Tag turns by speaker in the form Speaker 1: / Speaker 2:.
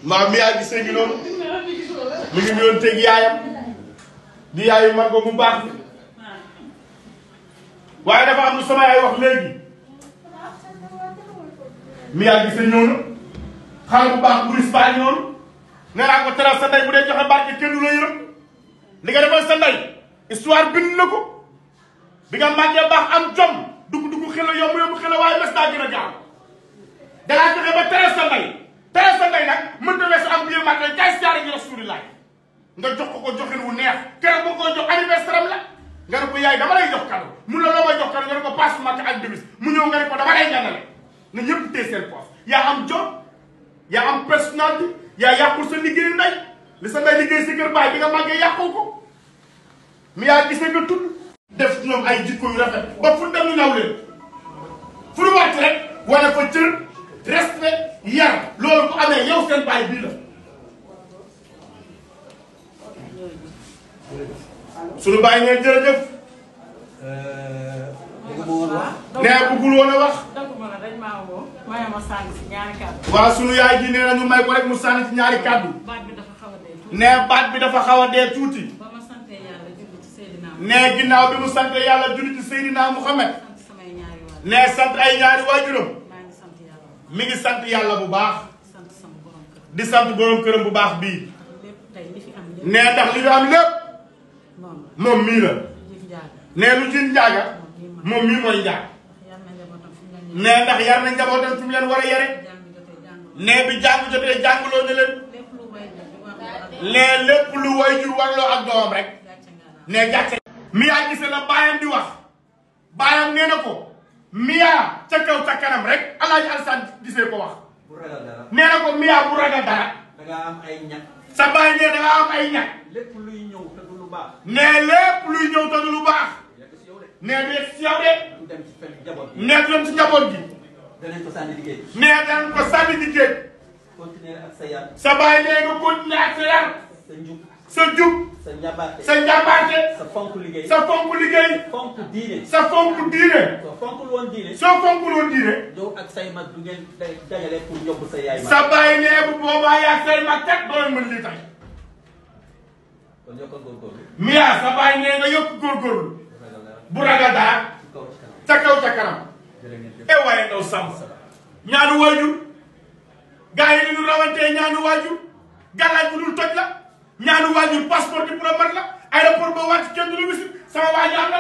Speaker 1: maam mi yaa gisee ngi noonu mi ngi doon teg yaayam di yaayu Margo mu baax bi waaye dafa am lu sama yaay wax léegi mi yaa gisee ñëw na xale bu baax bu ris baa ngi noonu nee naa ko teral sa ndey bu dee joxe barke kenn du la yërëm li nga defal sa ndey histoire bind na ko bi nga màggee baax am jom dugg xel yomb xel waaye mes daa gën a gaaw dangaa fexe ba teral sa ndey nag mënta weesu am biir màgg jaay si jaare gi Rasulilaay nga jox ko joxin wu neex keroog boo ko jox anniversaire am la nga ne ko yaay dama lay jox cadeau mun la loo may jox cadeau nga ne ko passe màkk ak demis mu ñëw nga ne ko dama lay ñaanale na ñëpp téye seen poche yaa am jom yaa am personnalité yaa yàqul sa liggéeyu ndey li sa ndey liggéey si kër baay bi nga màggee yàqul ko mi yaa gisee nga tudd def ñoom ay jikko yu rafet ba fu dem ñu naw leen fu ñu wàcc rek wane fa cër respect yar loolu bu amee yow seen baay bii la suñu baay nee jërëjëf nee bëggul woon a wax waaw suñu yaay ji nee na ñu may ko rek mu sànni ci ñaari kàddu nee baat bi dafa xaw a dee tuuti nee ginnaaw bi mu sant yàlla julli ci Seydina Muhammad nee sant ay ñaari waajuram mi ngi sant yàlla bu baax di sant borom këram bu baax bii nee ndax li ñu am lépp moom mii la nee lu ci njaaga moom mii mooy njaag nee ndax yar na njabootam fi mu leen war a yare nee bi jàng jotee jàngloo ne leen nee lépp lu waajur warloo ak doomam rek nee gàcce Mia gisee la baayam di wax baayam nee na ko Mia ca kaw ca kanam rek Alaaji Alassane gisee ko wax nee na ko Mia bu ragal dara
Speaker 2: dangaa am ay ñax
Speaker 1: sa baay nee dangaa am ay ñax
Speaker 2: lépp luy ñëw te du lu baax
Speaker 1: nee lépp luy ñëw te du lu baax nee du yegg si yow de
Speaker 2: du dem ci fenn njaboot gi
Speaker 1: nee du dem ci njaboot gi
Speaker 2: danañ ko sànni liggéey
Speaker 1: nee danañ ko sànni liggéey
Speaker 2: continuer ak sa yar
Speaker 1: sa baay nee nga continuer ak sa yar
Speaker 2: sa njub
Speaker 1: sa jub
Speaker 2: sa njàmbaarte
Speaker 1: sa njàmbaarte
Speaker 2: sa fonk liggéey
Speaker 1: sa fonk liggéey
Speaker 2: fonk diine
Speaker 1: sa fonk diine
Speaker 2: soo fonkul woon diine
Speaker 1: soo fonkul woon diine
Speaker 2: yow ak say mag du ngeen dajale pour yóbbu sa yaay mag
Speaker 1: sa baay nee bu boobaa yaa say mag kat doo mën li tay
Speaker 2: kon yokkal góorgóorlu
Speaker 1: Mia sa baay nee nga yokk góorgóorlu bu ragal dara ca kaw ca kanam waaye ndaw sàmm ñaanu waajur gars yi dañu rawantee ñaanu waajur gàllaaj bu dul toj la ñaanu waajur passeport diplomate la aéroport ba wàcc kenn du la wisit sama waajur am na